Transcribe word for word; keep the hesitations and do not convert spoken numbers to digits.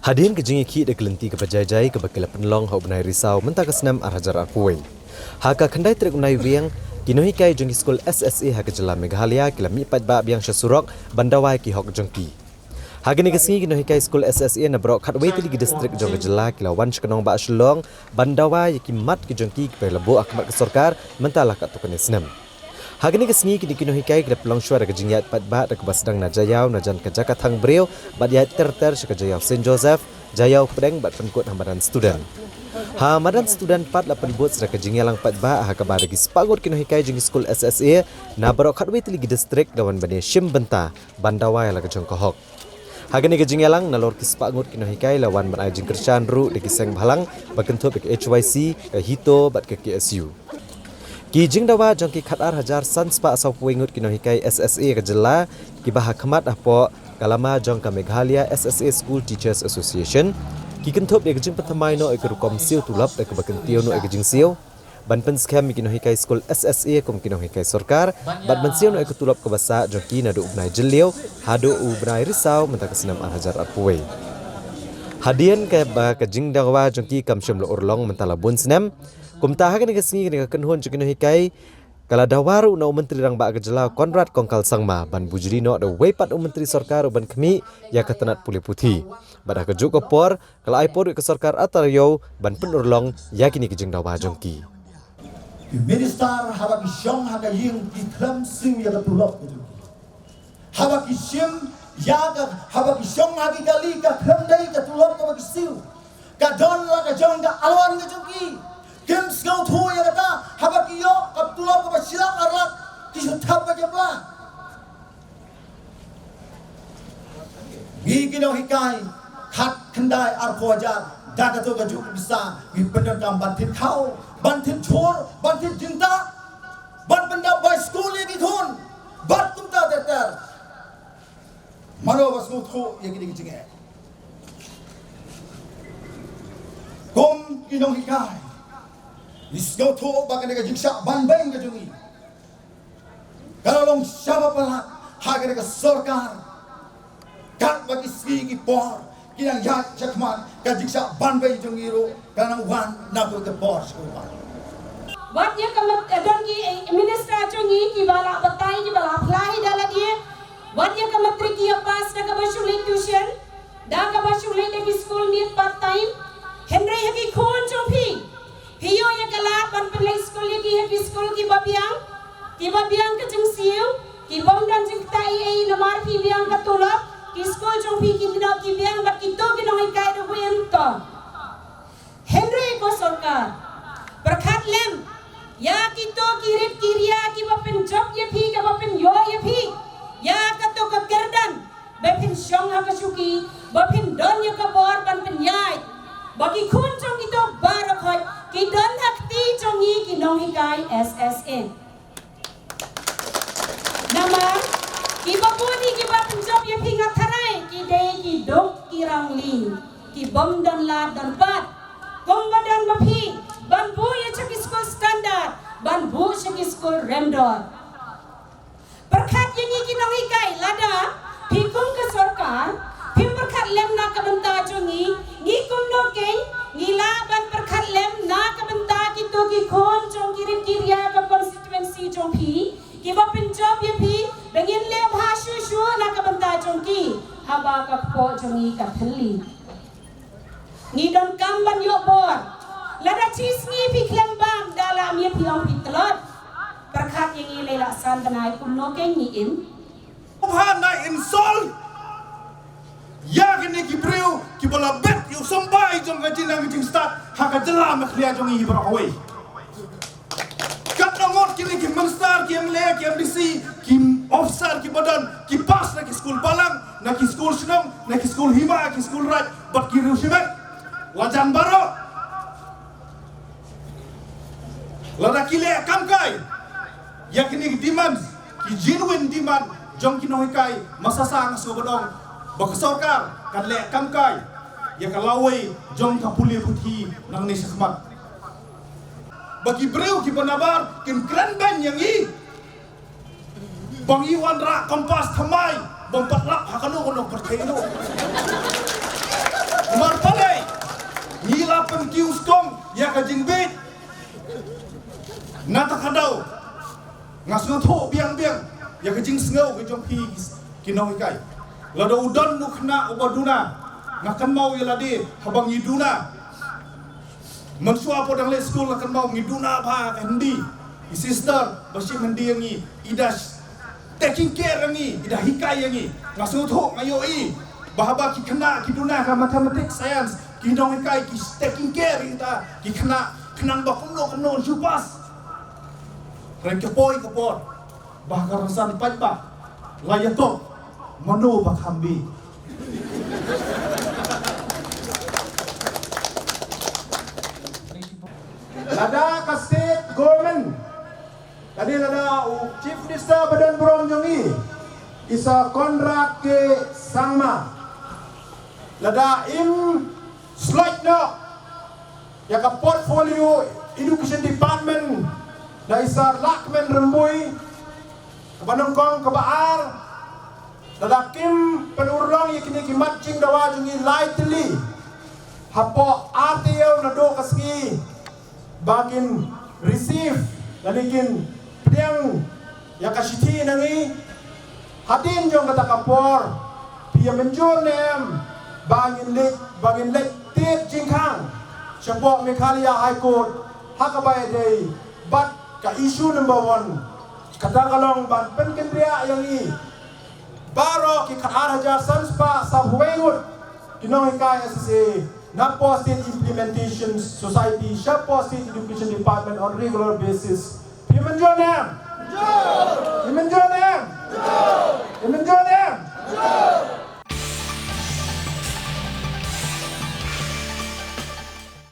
Hadien ka jingïakhih da ka lynti kaba jai jai kaba ki la pynlong ha u bnai Risaw mynta ka snem ar hajar arphew wei, ha ka khyndai tarik u bnai Naiwieng, ki nonghikai jong ki skul S S A ha ka jylla Meghalaya ki la mih paidbah biang sha surok ban dawa ïa ki hok jong ki. Ha kane ka sngi ki nonghikai skul S S A na baroh khatwei tylli ki distrik jong ka jylla ki la wan sha ka nongbah Shillong ban dawa ïa ki mat ki jong ki kiba la buh ha khmat ka sorkar mynta la katto katne snem. Ha kane ka sngi kine ki nonghikai ki la pynlong shuwa da ka jingïaid paidbah da kaba sdang na Jaïaw na jan ka jaka thang briew bad ïaid ter ter sha ka Jaïaw Saint Joseph, Jaïaw Pdeng bad pynkut ha madan student. Ha madan student pat la pynbud sa da ka jingïalang paidbah ha kaba da ki spah ngut ki nonghikai jong ki skul S S A na baroh khatwei tylli ki distrik la wan ban ïashim bynta ban dawa ïa la ka jong ka hok. Ha kane ka jingïalang nalor ki spah ngut ki nonghikai la wan ban ai jingkyrshan ruh da ki seng bhalang ba kynthup ïa ka H Y C, ka HITO bad ka K S U. Ki jingdawa jong ki khatar hajar san spah sawphew wei ngut ki nonghikai S S A ka jylla kiba ha khmat hapoh ka lama jong ka Meghalaya S S A School Teachers Association ki kynthup ïa ka jingpynthymmai noh ïa ka rukom siew tulop da kaba kyntiew noh ïa ka jingsiew ban pynskhem ïa ki nonghikai skul S S A kum ki nonghikai sorkar bad ban siew noh ïa ka tulop kaba sah jong ki naduh u bnai Jylliew haduh u bnai Risaw mynta ka snem ar hajar arphew wei. Hadien kaba ka jingdawa jong ki kam shym la urlong mynta la bun snem, kumta ha kane ka sngi kane ka kynhun jong ki nonghikai ka la dawa ruh na u Myntri Rangbah ka jylla Conrad Kongkal Sangma ban bujli noh da uwei pat u myntri sorkar u ban khmih ïa ka tnat pule puthi. Bad ha kajuh ka por ka la ai por ïa ka sorkar artylli ban pynurlong ïa kine ki jingdawa jong ki. Ki minister haba ki shong ha ka ïing ki khlem siew ïa ka tulop ka jong ki. Haba ki shim ïa ka, haba ki shong ha ki kali ka khlem dei ka tulop kaba ki siew. Ka don la ka jong ka alwan ka jong ki. Kim sngewthuh ïa kata, haba ki ïoh ka tulop kaba shi lak ar lak ki shu thap ka jemla. Ngi ki nonghikai khat khyndai arphew hajar da kato kajuh ka pisa ngi pyndonkam ban thied khaw, ban thied jhur, ban thied jingtah, ban pyndap bai skul ïa ki khun bad kumta ter ter. Mano ba sngewthuh ïa kine ki jingeh? Kum ki nonghikai ngi sngewthuh ba kane ka jingshah banbeiñ ka jong ngi ka la long shaba palat ha kane ka sorkar. Katba ki sngi ki por ki nang ïaid shakhmat ka jingshah banbeiñ jong ngi ruh ka nang wan na kawei ka por sha kawei ka por. Wat ïa ka mat, eh, don ki, eh, minister jong ngi kiba la batai kiba la phla hi da lade. Wat ïa ka matric ki ïa pass da kaba shu leit tuition, da kaba shu leit da ki skul miet part time. Hynrei ha ki khun jong phi, phi ïoh ïa ka lad ban pynleit skul ïa ki ha ki skul kiba biang, kiba biang ka jingsiew, ki bym don jingktah ei ei namar phi biang ka tulop, ki skul jong phi ki nong ki biang bad kito ki nonghikai da wei em to. Hynrei ko sorkar, pyrkhat lem ïa kito ki rit ki ria kiba pynjop ïa phi, kiba pynïoh ïa phi ïa kato ka kyrdan ba phin shong ha ka shuki, ba phin don ïa ka bor ban pynïaid ba ki khun jong kito baroh khoit ki don ha kti jong ngi ki nonghikai S S A. Namar kiba bun ïa kiba pynjop ïa phi nga tharai ki dei ki duk ki rangli, ki bym don lad don pat kumba don ma phi, ban buh ïa sha ki skul standard, ban buh sha ki skul remdor. Pyrkhat ïa ngi ki nonghikai, lada phi kum ka sorkar phim pyrkhat lem na ka bynta jong ngi, ngi kumno keiñ ngi lah ban pyrkhat lem na ka bynta kito ki khun jong ki rit ki ria ka constituency jong phi, kiba pynjop ïa phi ba ngin leh bha shuh shuh na ka bynta jong ki haba ka kpoh jong ngi ka thylli? Ngi donkam ban ïoh bor. Lada shi sngi phi khlem bam da la mih phi ong phi tlot. Pyrkhat ïa ngi, lei la san bnai kumno keiñ ngi im? Bha na insult ïa kine ki briew kiba la bet ïa u symbai jong ka jingnang jingstad ha ka jylla Meghalaya jong ngi baroh kawei. Katno ngut kine ki minister, ki M L A, ki M D C, ki officer kiba don, ki pass na ki skul balang, na ki skul shnong, na ki skul hima, ki skul raij bad ki riew shimet. La jan baroh. Lada ki leh kam kai ïa kine ki demand, ki genuine demand jong ki nonghikai, masa sa nga sngewbha ban ong ba ka sorkar kan leh kam kai ïa ka lawei jong ka pule puthi nangne shakhmat. Ba ki briew kiba nabar kin kren beiñ ïa ngi. Ba ngi wanrah compass thymmai bym pat lap ha kano kano ka pyrthei ruh. Ka jingbit na ta ka daw, nga sngewthuh biang biang ïa ka jingsngew ka jong phi ki nonghikai. Lada u don u khynnah uba duna, nga kynmaw ïa lade haba ngi duna. Mynshuwa pat dang leit skul nga kynmaw ngi duna bha ka Hindi. I sister ba shim Hindi ïa ngi, i da taking care ïa ngi, i da hikai ïa ngi. Nga sngewthuh, nga ïohi ba haba ki khynnah ki duna ka mathematics, science, ki nonghikai ki taking care ïa kita ki khynnah, khnang ba kumno kumno shu pass. Hynrei ka poi ka por ba ka rynsan paidbah la ïatop mano ba kham bih. Lada ka state government, lane lada u Chief Minister ba don burom jong ngi, i Sir Conrad K Sangma, lada im slot noh ïa ka portfolio Education Department da i Sir Lahkmen Rymbui, kaba nyngkong, kaba ar, lada kim pynurlong ïa kine ki mat jingdawa jong ngi lai tylli hapoh ar taïew naduh ka sngi ba kin receive lane kin pdiang ïa ka shithi na ngi. Hadien jong kata ka por, phi ïa mynjur ne em ba ngin leit, ba ngin leit tied jingkhang shapoh Meghalaya High Court ha kaba ïadei bad ka issue number one, kata ka long ban pynkynriah ïa ngi baroh ki khatar hajar san spah saphew wei ngut ki nonghikai S S A na poh State Implementation Society, sha poh State Education Department on regular basis. Phi mynjur ne em? Phi mynjur ne em?